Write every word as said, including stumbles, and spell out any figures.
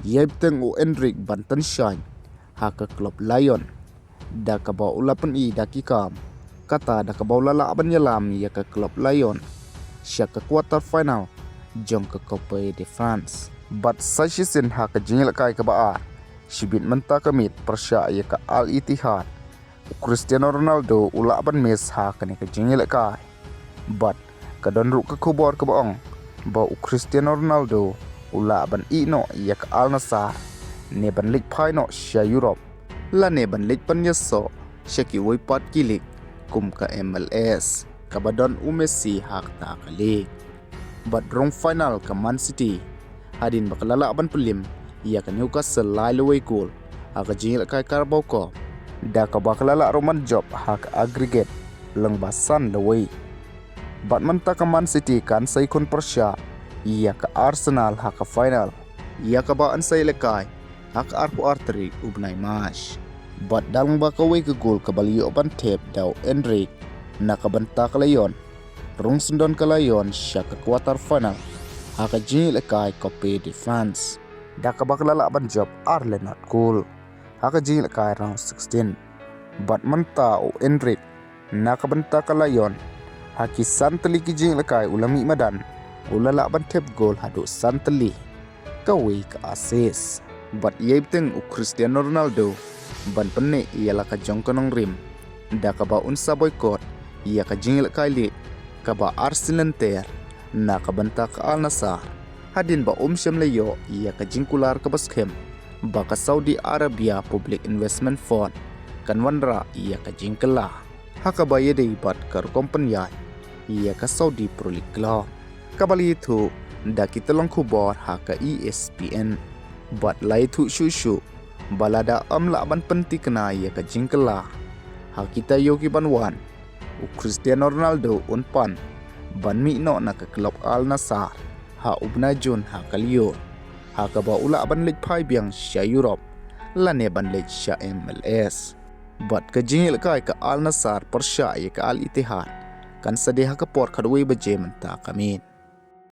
Ïai bteng u Endrick ban tynshaiñ ha ka club Lyon, da kaba u la pyni da ki kam, kata da kaba u la lah ban ïalam ïa ka club Lyon sha ka quarter final jong ka Coupe de France. Bad sa shisien ha ka jingïalehkai kaba ar, shibit mynta ka miet pyrshah ïa ka Al Ittihad, u Cristiano Ronaldo u lah ban miss ha kane ka jingïalehkai. Bad ka don ruh ka khubor kaba ong ba u Cristiano Ronaldo u lah ban ïeh noh ïa ka Al Nassr, ne ban leit phai noh sha Europe, lane ban leit pynïasoh sha kiwei pat ki league kum ka M L S, kaba don u Messi ha kata ka league. Bad rung final ka Man City, hadien ba ka la lah ban pynlip ïa ka Newcastle lai lawei kol ha ka jingïalehkai Carabao Cup, da kaba ka la lah ruh ban jop ha ka aggregate lyngba san lawei. Bad mynta ka Man City kan sa ïakhun pyrshah ïa ka Arsenal ha ka final, ïa kaba yn sa ïalehkai ha ka arphew ar tarik u bnai March. Bad da lyngba kawei ka gol kaba la ïoh ban thep da u Endrick na ka bynta ka Lyon, rung syndon ka Lyon sha ka quarter final ha ka jingïalehkai Coupe de France, da kaba ka la lah ban jop ar lynnat kol ha ka jingïalehkai round sixteen. Bad mynta u Endrick na ka bynta ka Lyon, ha ki san tylli ki jingïalehkai u la mih madan, u la lah ban thep gol haduh san tylli, kawei ka assist. Bad ïai bteng u Cristiano Ronaldo ban pynneh ïa la ka jong ka nongrim, da kaba un sa boycott ïa ka jingïalehkai league kaba ar sien lynter na ka bynta ka Al Nassr, hadien ba um shym la ïoh ïa ka jingkular kaba skhem ba ka Saudi Arabia Public Investment Fund kan wanrah ïa ka jingkylla ha kaba ïadei bad ka rukom pynïaid ïa ka Saudi Pro League Club, kaba la ïathuh da ki tyllong khubor ha ka E S P N. Bad la ïathuh shuh shuh ba lada ym lah ban pynthikna ïa ka jingkylla ha ki taïew ki ban wan, u Cristiano Ronaldo un pan ban mih noh na ka club Al Nassr ha u bnai Jun ha ka Lyon, ha kaba u lah ban leit phai biang sha Europe, lane ban leit sha M L S. Bad ka jingïalehkai ka Al Nassr pyrshah ïa ka Al Ittihad kan sa dei ha ka por khatwei baje mynta ka miet.